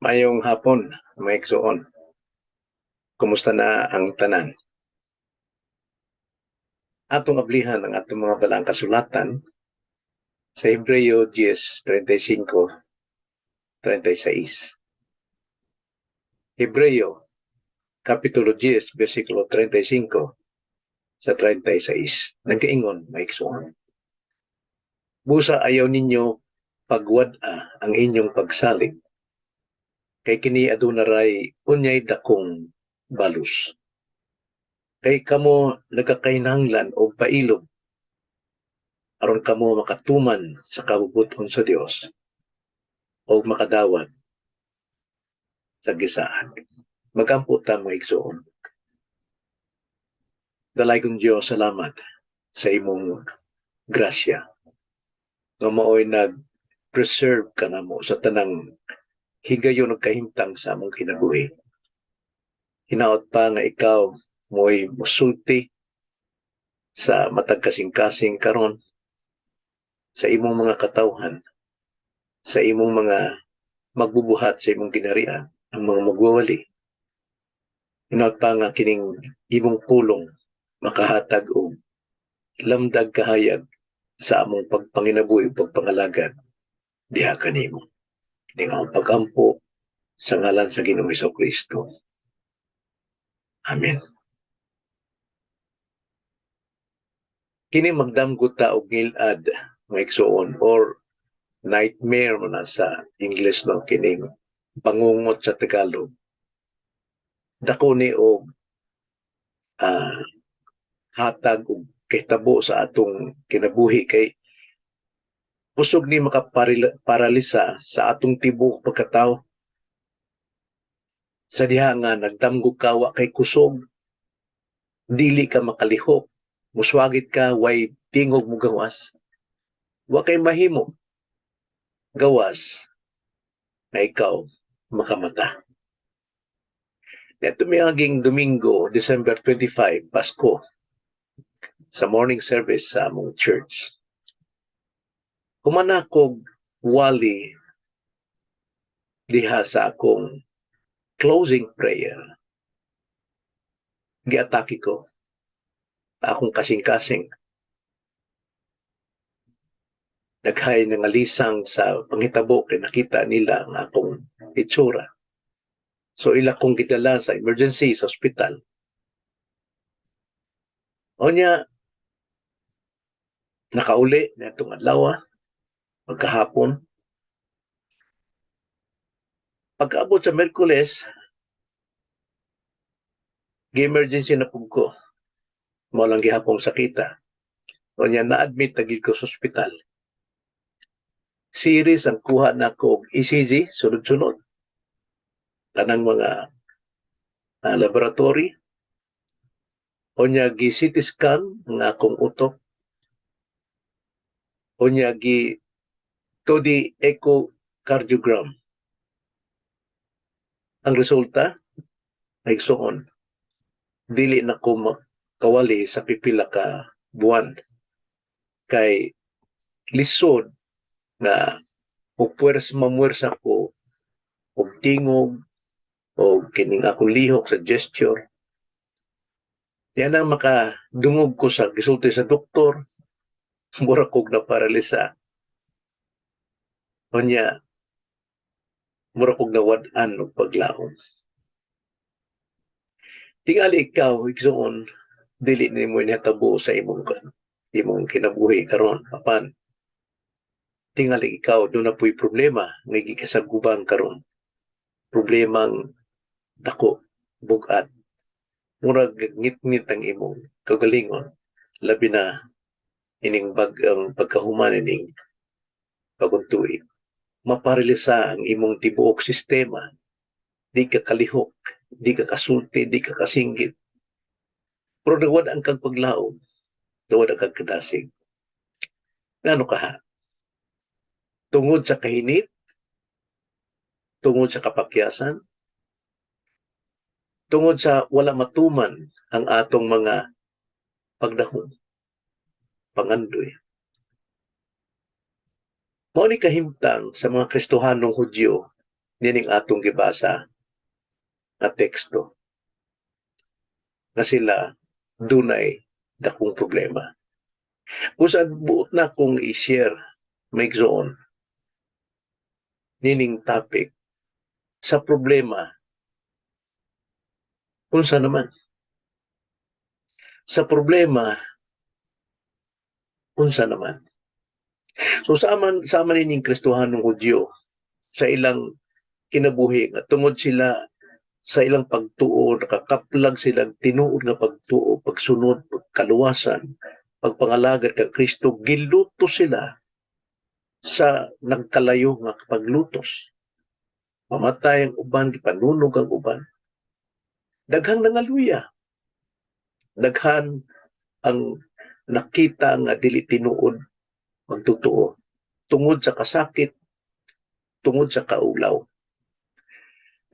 Maayong hapon, mga igsoon. Kumusta na ang tanan? Atong ablihan ang atong mga balaang kasulatan sa Hebreo 10:35-36. Hebreo, Kapitulo 10, versikulo 35 sa 36. Nagkaingon, mga igsoon: "Busa ayaw ninyo pagwad-a ang inyong pagsalig, kay kini aduna ray unyay dakong balos. Kay kamo nagkakainahanglan og pailob aron kamo makatuman sa kabubut-on sa Dios o makadawat sa gisaad." Magampo ta, mga igsoon. Dalaygon Dios, salamat sa imong grasya nga maoy nag-preserve kanamo sa tanang higayon ug kahimtang sa among kinabuhi. Hinaot pa nga ikaw mo'y musulti sa matag kasing-kasing karon sa imong mga katawhan, sa imong mga magbubuhat sa imong ginharian, ang mga magwawali. Hinaot pa nga kining imong pulong makahatag og lamdag kahayag sa among pagpanginabuhi ug pagpangalagad diha kanimo. Kini nga pag-ampo sa ngalan sa Ginoong Kristo. Amen. Kini magdamgo ta og ngilad, mga igsoon, or nightmare mo na sa English, no, kining bangungot sa Tagalog. Dako ni og hatag og kahitabo sa atong kinabuhi kay kusog ni makaparalisa sa atong tibuok pagkatao. Sa diha nga nagdamgo ka, wa kay kusog, dili ka makalihok, muswagit ka, way tingog mo gawas, wa kay mahimo gawas na ikaw makamata. Neto miaging Domingo, December 25, Pasko, sa morning service sa among church, human akog wali diha sa akong closing prayer, giatake ko akong kasing-kasing. Naghay nga lisang sa panghitabo kay nakita nila ang akong itsura. So ila kong gidala sa emergency sa ospital. Onya, nakauli na itong adlaw, pagkahapon. Pagkaabot sa Merkules, gi-emergency na pud ko. Mao lang gihapong sakita. Onya, na-admit na gid ko sa ospital. Series ang kuha nako og ECG, sunod-sunod. Tanang mga laboratory. Onya, gi CT scan ang akong utok. Onya, gi 2D echocardiogram. Ang resulta, ay igsoon, dili na ko makawali sa pipila ka buwan. Kay lisod nga mupwersa mamwersa ko og tingog o kining akong lihok sa gesture. Yan ang makadungog ko sa gisulti sa doktor, mura kog na paralisa. Unya, mura kog nawad-an og paglaom. Tingali ikaw, igsoon, dili nimo inatabo sa imong kinabuhi karon, apan tingali ikaw duna po'y problema nga gikasagubang karon. Problemang dako, bug-at. Murag ngitngit ang imong kaugalingon, labi na ining bag ang pagkahuman ining bagong tuig. Maparalisa ang imong tibuok sistema. Di ka kalihok, di ka kasulti, di ka kasinggit. Pero nawad-an kag paglaom, nawad-an kag kadasig. Ngano kaha? Tungod sa kahinit, tungod sa kapakyasan, tungod sa wala matuman ang atong mga pagdahom, pangandoy. Mao ni kahimtang sa mga Kristohanong Hudyo Nining atong gibasa nga teksto nga sila dunay dakong problema. Usad buot na kong i-share, mga igsoon, nining topic sa problema, unsa naman? Sa problema, unsa naman? So sama nining Kristohanong Hudyo sa ilang kinabuhi nga tungod sila sa ilang pagtuo, nakakaplag sila tinuod nga pagtuo, pagsunod, pagkaluwasan, pagpangalagad kang Kristo, giluto sila sa nagkalayo nga paglutos. Mamatay ang uban, gipanunog ang uban. Daghang nangaluya. Daghan ang nakita nga dili tinuod magtotoo tungod sa kasakit, tungod sa kaulaw.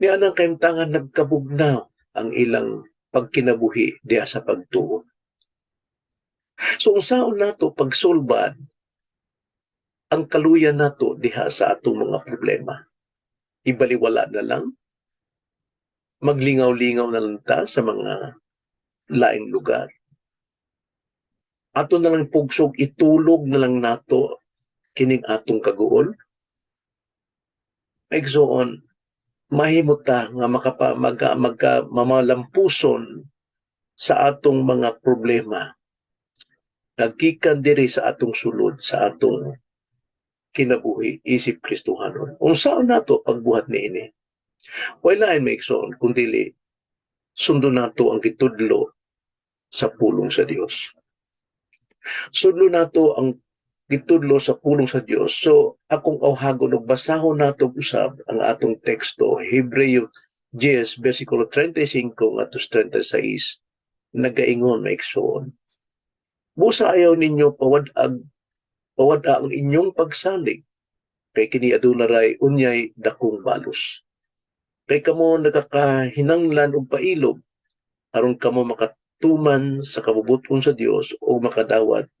Nianang kahimtangan, nagkabugnaw ang ilang pagkinabuhi diha sa pagtuo. So unsaon nato pagsulbad ang kaluyan nato diha sa atong mga problema? Ibaliwala na lang? Maglingaw-lingaw na lang ta sa mga laing lugar? Ato na lang pugsog, itulog na lang nato kining atong kaguol? Igsoon, mahimo ta nga makapa magka, magka mamalampuson sa atong mga problema naggikan diri sa atong sulod, sa atong kinabuhi isip Kristohanon. Unsaon nato pagbuhat niini? Wala lain, mga igsoon, kundi sundon nato ang gitudlo sa pulong sa Dios. Sundon nato ang gitudlo sa pulong sa Dios. So akong awhagon og basahon nato usab ang atong teksto, Hebreo 10 versikulo 35 ngadto 36. Nagaingon, mga igsoon, "Busa ayaw ninyo pawad-ag pawad-a ang inyong pagsalig, kay kini aduna ray unyay dakong balos. Kay kamo nagakahinanglan og pailob aron kamo makatuman sa kabubut-on sa Dios o makadawat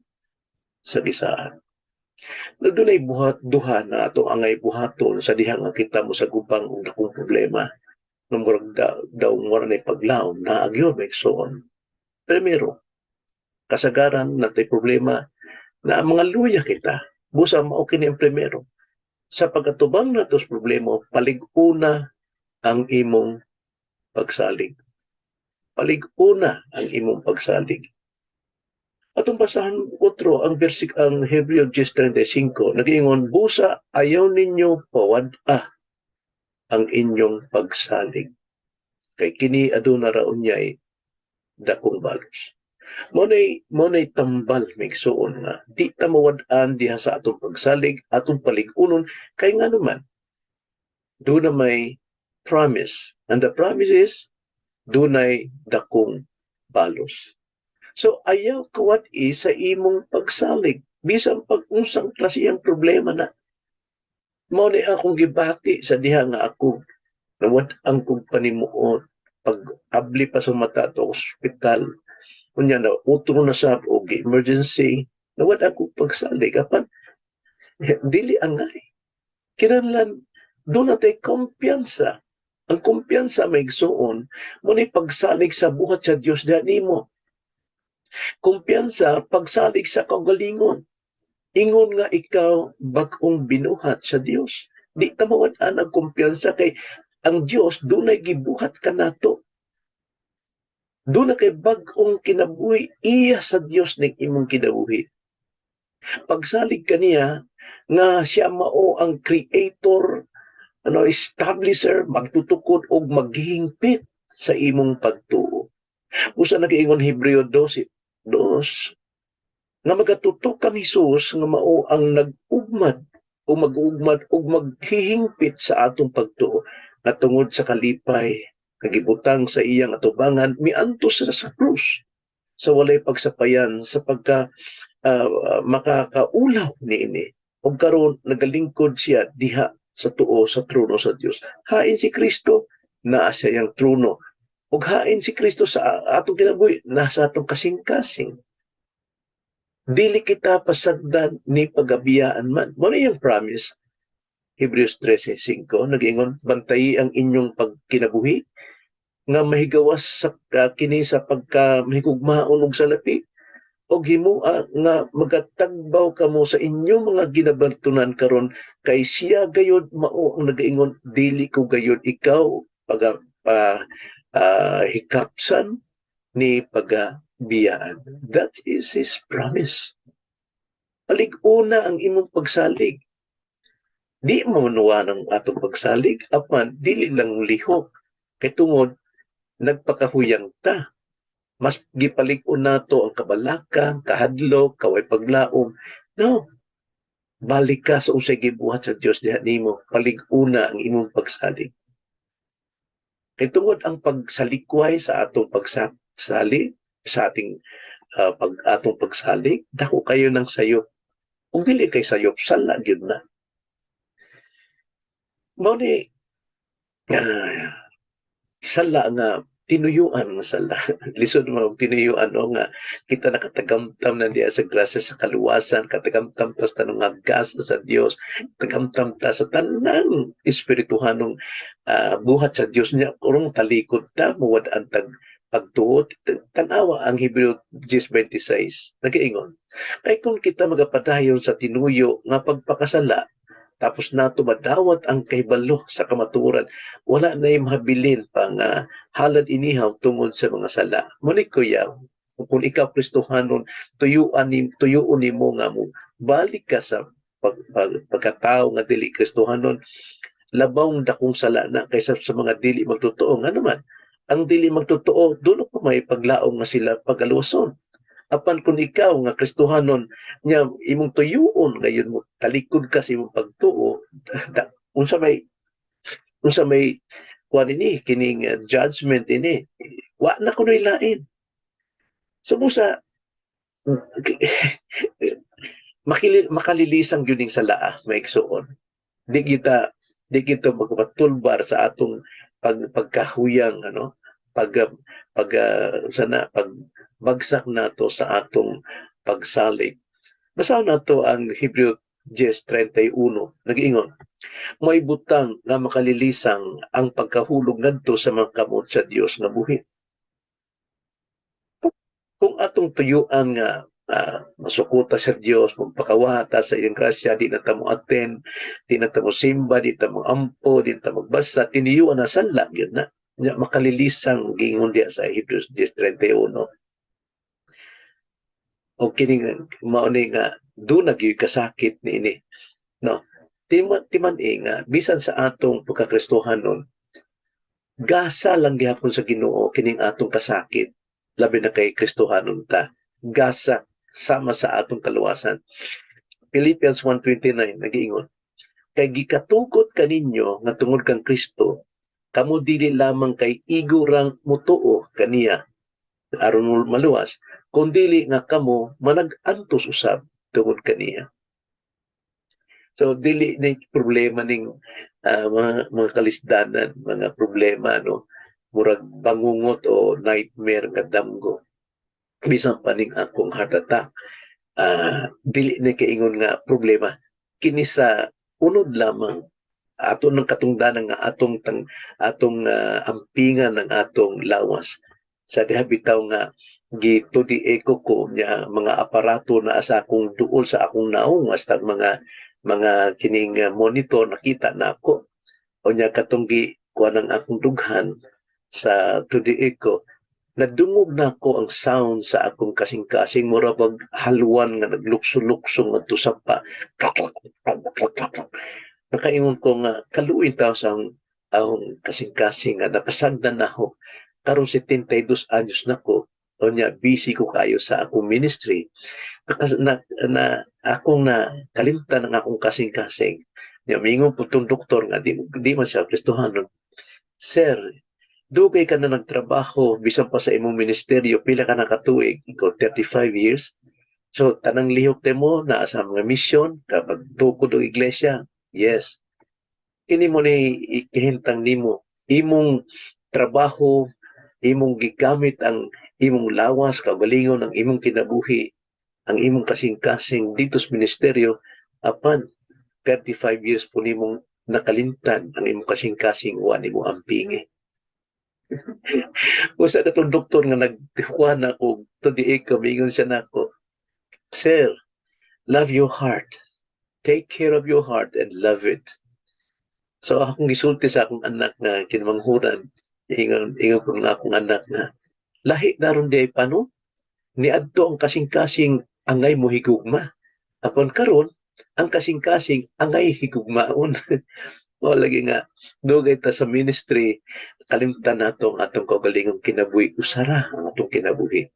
sa gisaan." Na dunay buhat duha na ato angay buhaton sa diha nga kita mo sagubang og dakong problema nga murag daw wala nay paglaom na agyon, mga igsoon. Primero, kasagaran natay problema na ang mga luya kita. Busa mao kini ang primero. Sa pag-atubang nato sa problema, palig-una ang imong pagsalig. Palig-una ang imong pagsalig. Atong basahan otro ang versik ang Hebreo 10:35, nag-ingon, "Busa ayaw ninyo pawad-a ang inyong pagsalig, kay kini aduna ra unyay dakong balos." Mo nay tambal, mga igsoon, nga di ta mawad-an diha sa atong pagsalig, atong palig-unon, kay nga naman duna may promise, and the promise is dunay dakong balos. So ayaw kawad-i sa imong pagsalig bisan pag unsang klaseng problema na. Mao ni akong gibati sa diha nga ako nawad-ang kog panimuot, pag abli pa sa mata to ospital, unya na utro na sa og emergency, nawad ako pagsalig, apan dili angay. Kinahanglan duna tay kumpiyansa. Ang kumpiyansa, mga igsoon, mo ni pagsalig sa buhat sa Dios diha nimo. Kumpiyansa, pagsalig sa kaugalingon. Ingon nga ikaw bag-ong binuhat sa Dios. Di ta mawad-an ang kumpiyansa kay ang Dios dunay gibuhat kanato. Duna kay bag-ong kinabuhi, iya sa Dios ning imong kinabuhi. Pagsalig kaniya nga siya mao ang creator, ano, establisher, magtutukod og maghihingpit sa imong pagtuo. Usa nagaingon Hebreo 12:2 nga magatutok kang Hesus nga mao ang nag-ugmad o mag-ugmad og maghihingpit sa atong pagtuo, nga tungod sa kalipay nga gibutang sa iyang atubangan, miantos siya sa krus sa walay pagsapayan sa pagka makakaulaw niini, ug karon nagalingkod siya diha sa tuo sa trono sa Dios. Hain si Kristo, naa sa iyang trono, ug hain si Kristo sa atong kinabuhi, nasa atong kasing-kasing. Dili kita pasagdan ni pagabiyaan man. Mo iyang promise. Hebreos 13:5 nag-ingon, "Bantayi ang inyong pagkinabuhi nga mahigawas sa kini sa pagka mahigugmaon og salapi og himoa nga magatagbaw kamo sa inyong mga ginabartunan karon, kay siya gayod mao ang nagaingon, 'Dili ko gayod ikaw paga pa hikapsan ni pagabiyaan.'" That is His promise. Palig-una ang imong pagsalig. Di mo manuwa ng atong pagsalig, apan dili lang lihok kay tungod nagpakahuyang ta, mas gipalig-on nato ang kabalaka, kahadlok, kaway paglaom. No, balik ka sa unsay gibuhat sa Dios diha nimo. Palig-una ang imong pagsalig. Kay tungod ang pagsalikway sa atong pagsali sa ating pag atong pagsalig, dako kayo ng sayop. Kung dili kay sayop, sala gyud na. Mao ni sala nga tinuyuan nga sala. Lisod man og tinuyuan, no, nga kita nakatagamtam na diya sa grasya sa kaluwasan, katagamtam ta sa tanang gasa sa Dios, tagamtam ta sa tanang espirituhanong buhat sa Dios niya, kurong talikod ta, muwad-an tag pagtuot. Tanawa ang Hebreo 10:26, nagaingon, "Kay kung kita magapadayon sa tinuyo nga pagpakasala, tapos nato madawat ang kahibalo sa kamatuoran, wala na mahabilin pa nga halad inihaw tungod sa mga sala." Mao ni, kuya, kung ikaw Kristohanon, tuyuan ni tuyuon nimo nga mo balik ka sa pagkatao nga dili Kristohanon, labaw dakong sala na kaysa sa mga dili magtotoo. Nga naman, ang dili magtotoo, dulo pa may paglaom nga sila pagaluwason. Apan kung ikaw nga Kristohanon nya imong tuyuon ngayon mo talikod ka sa imong pagtuo, da, unsa may kuan ini, kining judgment ini, wa na kunoy lain. So busa makalilisang gyud ning salaa, mga igsuon. Di kita magpatulbar sa atong pagkahuyang, ano, pag pag sana pagbagsak nato sa atong pagsalig. Basahon nato ang Hebreo 10:31, nag-ingon, "May butang nga makalilisang ang pagkahulog ngadto sa mga kamot sa Dios nga buhi." Kung atong tuyuan nga masukuta sa Dios, magpakawata sa iyang grasya, di na ta mo attend, di na ta mo simba, di ta mo ampo, di na ta magbasa, tiniyuan na, sala gyud na. Nya makalilisang giingon diya sa Hebrews 10:31. O kining mao ni nga doon na gyud kasakit niini. No. Timan e nga bisan sa atong pagkakristohanon, gasa lang gihapon sa Ginoo kining atong kasakit, labi na kay Kristohanon ta. Gasa sama sa atong kaluwasan. Philippians 1:29 nagiingon, "Kay gikatugot kaninyo nga tungod kang Kristo kamo dili lamang kay igo rang mutuo kaniya aron mo maluwas, kundili nga kamo manag-antos usab tungod kaniya." So dili ni problema ning mga kalisdanan, mga problema, no, murag bangungot o nightmare nga damgo. Bisan pa ning akong heart attack, dili ni kaingon nga problema. Kini sa unod lamang ato ng katungdanan nga atong ampingan ng atong lawas sa diha bitaw nga gi 2D echo ko niya, mga aparato na sa akong duol, sa akong naong, hasta mga kining monitor nakita na ako. O nya katong gi kuha ng akong dughan sa 2D echo, nadungog na ako ang sound sa akong kasing-kasing, mura pag halwan nga naglukso-lukso ngadto sa pa. Nakaingon ko nga kaluoy taw sa akong kasing-kasing nga napasagdan na ako. Karon 72 anyos na ko, unya busy ko kayo sa akong ministry. Na akong na kalimtan ang akong kasing-kasing. Nya mingon po tong doktor nga di man siya Kristohanon, "Sir, dugay ka na nagtrabaho bisan pa sa imong ministeryo, pila ka na katuig?" Ikaw, "35 years." "So tanang lihok nimo naa sa mga misyon, kapag tukod og iglesia?" "Yes." "Kini mo ni ikahintang nimo, imong trabaho, imong gigamit ang imong lawas, kaugalingon, ang imong kinabuhi, ang imong kasing-kasing dito sa ministeryo, apan 35 years po nimong Nakalimtan ang imong kasing-kasing, wa nimo ampingi. Usa katong doktor nga nagkuha na ko to the echo, miingon siya nako, "Sir, love your heart. Take care of your heart and love it." So akong gisulti sa akong anak nga kinamanghuran, ingon ko nga akong anak nga, lahi na ron di pa, no? Niadto ang kasing-kasing angay mo higugma. Apan karon ang kasing-kasing angay higugmaon. Mao lagi nga dugay ta sa ministry, kalimtan nato ang atong kaugalingong kinabuhi, usara ang atong kinabuhi.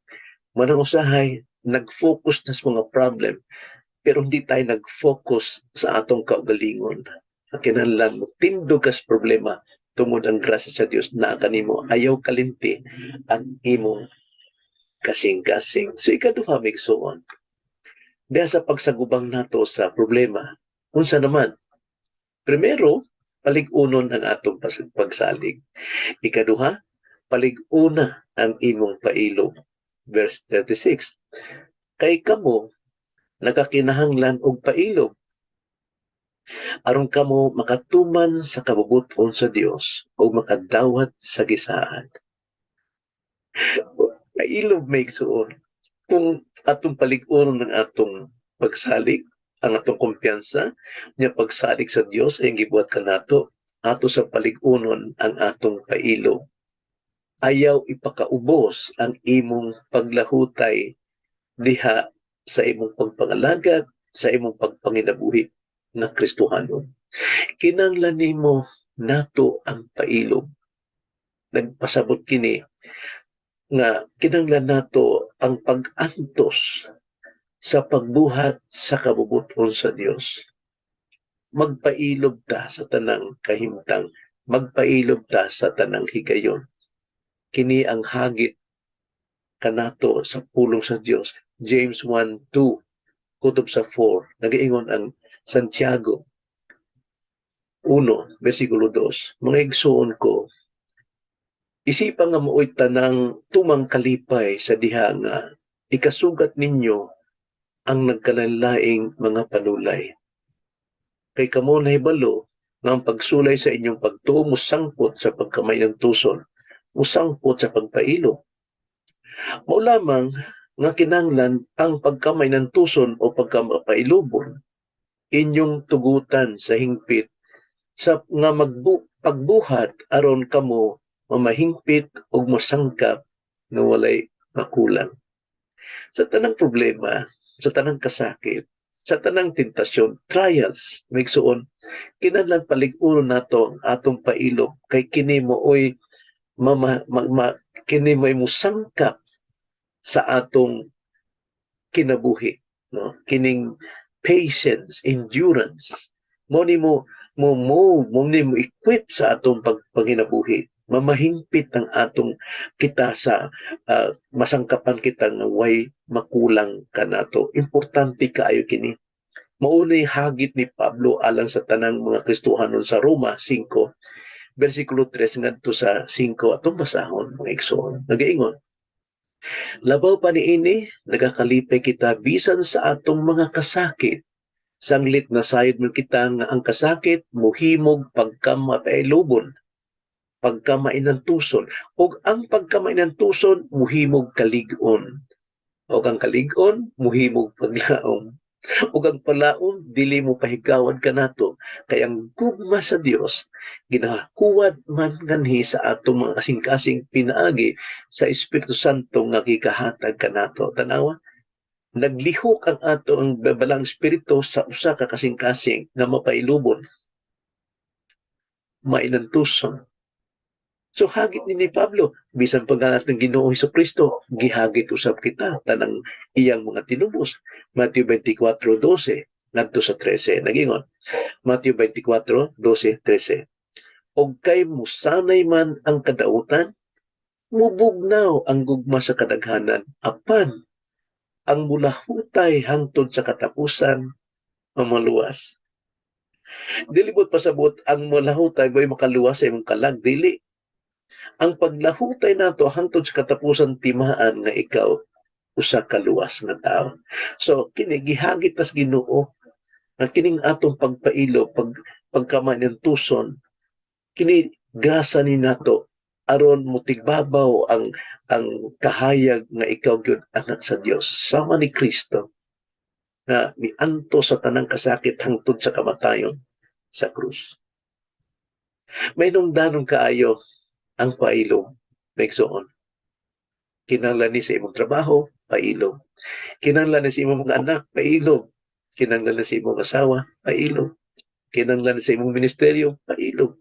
Manang usahay nag-focus na sa mga problem pero hindi tayo nag-focus sa atong kaugalingon. Ang kinahanglan mo tindog kas problema tungod ang grasya sa Dios naa kanimo, ayaw kalimti ang imong kasing-kasing. So ikaduha, mga igsuon, diha sa pagsagubang nato sa problema, unsa naman? Primero, palig-unon ang atong pagsalig. Ikaduha, palig-una ang imong pailob. Verse 36. Kay kamo nakakinahanglan og pailob aron kamo makatuman sa kabubut-on sa Dios o makadawat sa gisaad. Pailob, mga igsuon. Kung atong palig-unon ng atong pagsalig, ang atong kumpiyansa, nya pagsalig sa Dios ay gibuhat kanato, ato sa palig-unon ang atong pailob. Ayaw ipakaubos ang imong paglahutay diha sa imong pagpangalagad, sa imong pagpanginabuhi nga Kristohanon. Kinahanglan nimo nato ang pailob. Nagpasabot kini nga kinahanglan nato ang pag-antos sa pagbuhat sa kabubut-on sa Dios. Magpailob ta sa tanang kahimtang, magpailob ta sa tanang higayon. Kini ang hagit kanato sa pulong sa Dios. James 1:2 kutob sa 4, nagaingon ang Santiago 1 versikulo 2, "Mga igsuon ko, isipa nga mao'y tanang tumang kalipay sa diha nga ikasugat ninyo ang nagkalainlaing mga panulay. Kay kamo nahibalo nga ang pagsulay sa inyong pagtuo musangpot sa pagkamainantuson, musangpot sa pagpailob. Mao lamang nga kinahanglan ang pagkamainantuson o pagkamapailobon inyong tugutan sa hingpit sa nga pagbuhat aron kamo mamahingpit ug mosangkap nga walay makulang." Sa tanang problema, sa tanang kasakit, sa tanang tentasyon, trials, mga igsuon, kinahanglan palig-unon nato ang atong pailob kay kini mooy mama, ma, ma, kini mo'y musangkap sa atong kinabuhi, no? Kining patience, endurance, mo ni mo mo mo mo ni mo equip sa atong pagpanginabuhi, mamahingpit ang atong kita sa masangkapan kita nga way makulang kanato. Importante kaayo kini. Maunay hagit ni Pablo alang sa tanang mga Kristohanon sa Roma 5 versikulo 3 ngadto sa 5. Atong basahon, mga igsoon. Nagaingon, "Labaw pa niini, nagakalipay kita bisan sa atong mga kasakit, sanglit nasayod man kita nga ang kasakit muhimog pagkamapailobon, pagkamainantuson, ug ang pagkamainantuson muhimog kalig-on, ug ang kalig-on muhimog paglaom, ug ang palaom dili mo pahigawad kanato, kay ang gugma sa Dios ginahuwad man nganhi sa atong mga kasing-kasing pinaagi sa Espiritu Santo nga gikahatag kanato." Tanawa, naglihok ang ato ang balang espiritu sa usa ka kasing-kasing nga mapailubon, mainantuson. So hagit ni Pablo, bisan pa nga ng Ginoo Hesus Kristo, gihagit usab kita tanang iyang mga tinubos. Matthew 24:12 ngadto sa 13, nagingon. Matthew 24:12, 13. "Og kay musanay man ang kadautan, mubugnaw ang gugma sa kadaghanan, apan ang mulahutay hangtod sa katapusan mamaluwas." Dili bot pasabot ang mulahutay mo'y makaluwas sa imong kalag, dili. Ang paglahutay nato hangtod sa katapusan, timaan nga ikaw usa ka luwas nga tawo. So kini gihagit tas Ginoo ang kining atong pagpailo pag pagkamanintuson, kini grasa ni nato aron motigbabaw ang kahayag nga ikaw gyud anak sa Dios sama ni Kristo na mianto sa tanang kasakit hangtod sa kamatayon sa krus. May danon kaayo ang pailob, maigsoon. Kinahanglan ni sa imong trabaho, pailob. Kinahanglan ni sa imong mga anak, pailob. Kinahanglan ni sa imong asawa, pailob. Kinahanglan ni sa imong ministeryo, pailob.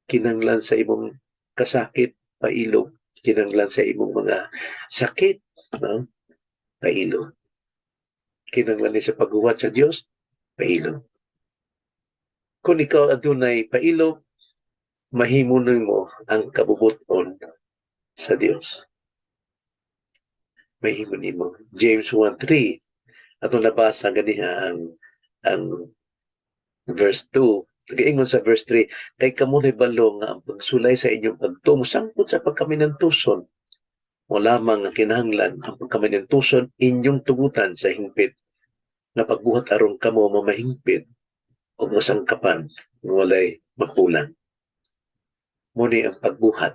Kinahanglan sa imong kasakit, pailob. Kinahanglan sa imong mga sakit, no? Pailob. Kinahanglan ni sa paghuwat sa Dios, pailob. Kung ikaw adunay pailob, mahimo nimo ang kabubuton sa Dios. Mahimo nimo. James 1:3, atong nabasa ganiha ang verse 2. Nagaingon sa verse 3, "Kay kamo nahibalo nga ang pagsulay sa inyong pagtuo sangpot sa pagkamanintuson. Wala lamang nga kinahanglan ang pagkamanintuson inyong tugutan sa hingpit nga pagbuhat aron kamo mamahingpit ug masangkapan nga walay makulang." Mao ni ang pagbuhat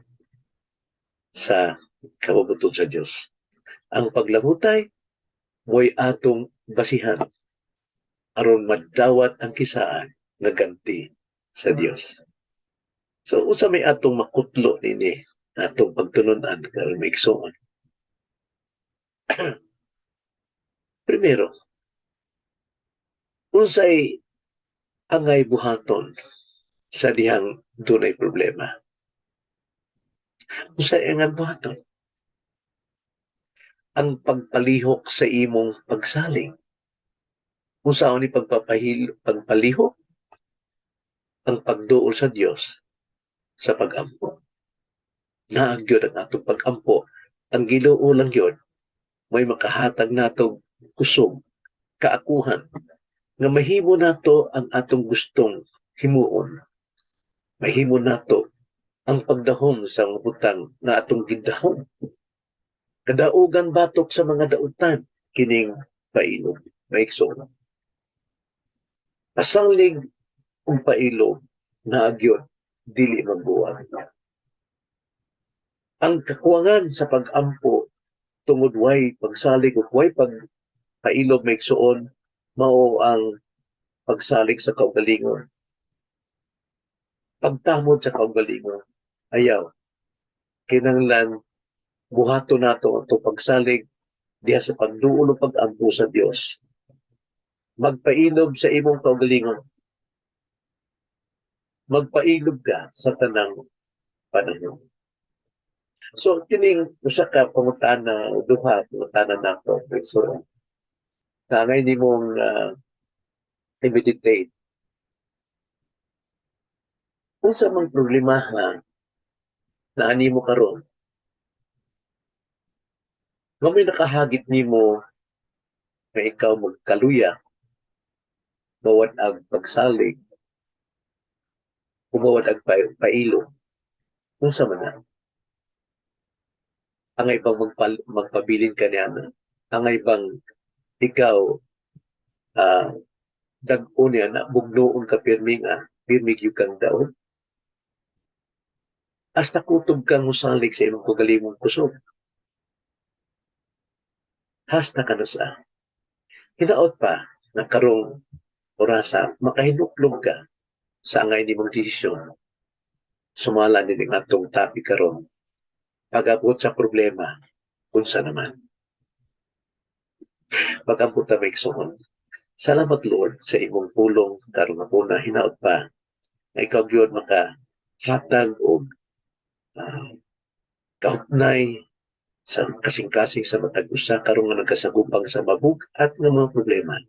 sa kabubuton sa Dios. Ang paglahutay mo'y atong basihan aron madawat ang kisaad nga ganti sa Dios. So unsa may atong makutlo nini atong pagtulunan karon, mga igsoon? Primero, unsay angay buhaton sa dihang dunay problema? Unsay angay buhaton? Ang pagpalihok sa imong pagsalig. Unsaon ni pagpalihok? Ang pagduol sa Dios sa pag-ampo. Naa gyud ang atong pag-ampo. Ang Ginoo lang gyud may makahatag nato kusog, kaakuhan nga mahimo nato ang atong gustong himuon. Mahimo nato ang pagdahom sa mga butang nga atong gidahom. Kadaugan batok sa mga dautan kining pailob, mga igsoon. Pasanglig ug pailob naa gyud, dili magbuwag. Ang kakuwangan sa pag-ampo tungod way pagsalig ug way pagpailob, mga igsoon, mao ang pagsalig sa kaugalingon. Pagtamod sa kaugalingon. Ayaw. Kinahanglan buhaton nato ang pagsalig diha sa pagduol o pag-ampo sa Dios. Magpailob sa imong kaugalingon. Magpailob ka sa tanang panahon. So kining usa ka pangutana, duha pangutana nato. So angay nimong i-meditate. Unsa mang problemaha na animo karon nga may nakahagit nimo nga ikaw magkaluya, mawad-ag pagsalig, o mawad-ag pailo? Unsa man na? Angay bang magpabilin ka niya? Angay bang ikaw dag-o niya na bugnoon ka pirmi nga pirmi gyud kang daog? Hasta kutob kang musalig sa imong kaugalingong kusog. Hasta kanusa? Hinaot pa na karong orasa makahinuklog ka sa angay nimong desisyon. Sumala din ang atong topic karon. Pag-abot sa problema, unsa naman? Mag-ampo ta, mga igsoon. Salamat, Lord, sa imong pulong karong hapuna. Hinaot pa nga ikaw gyud makahatag og kaupnay sa kasing-kasing sa matag usa karon nga nagkasagupang sa mabug-at nga mga problema.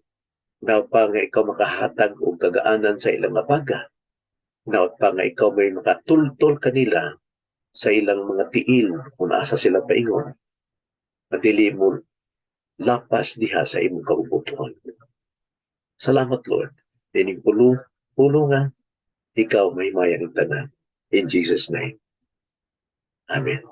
Hinaot pa nga ikaw makahatag og kagaanan sa ilang mga baga. Hinaot pa nga ikaw may makatultol kanila sa ilang mga tiil kung asa sila paingon. Madili mo lapas diha sa imong kaubuton. Salamat, Lord. Dining pulo, pulo nga, ikaw may ng tanan. In Jesus' name. Amen.